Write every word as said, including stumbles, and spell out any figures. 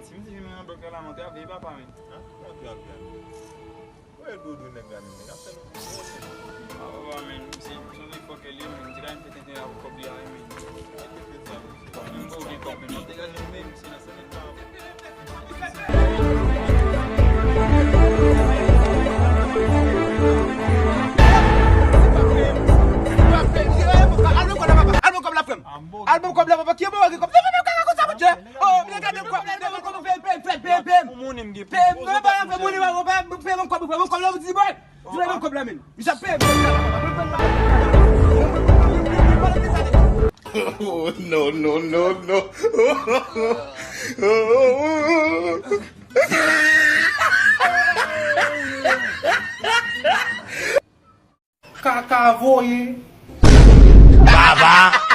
Si misye vin nan blòk la, mwen te ap veye papa, men. An, mwen te ap veye. Wè, dodo nèg la, men nèg ap fè nou konprann. Ah, papa, men, misye, misye se yon fòkè li ye, men, di la, misye te te ap kòb li a, men. Mwen pa gen kòb, men, mwen degaje, men, misye nan sèl. Al ban kòb la, papa. Al ban kòb la, frè m. Al ban kòb la, papa. Ki bon, ki kòb? Kaka konsa, mon Dieu. Oh, byen gade kòb, byen gade kòb, pè, pè, pè, pè, pè. Pou moun m gen. Pè, pè, pè, pè, moun m, pè, pè, pè, ban kòb, pè, ban kòb la, m di, bòy. Di, ban kòb la, men. Misye ap peye. Oh, no, no, no, no. Kaka voye. Baba.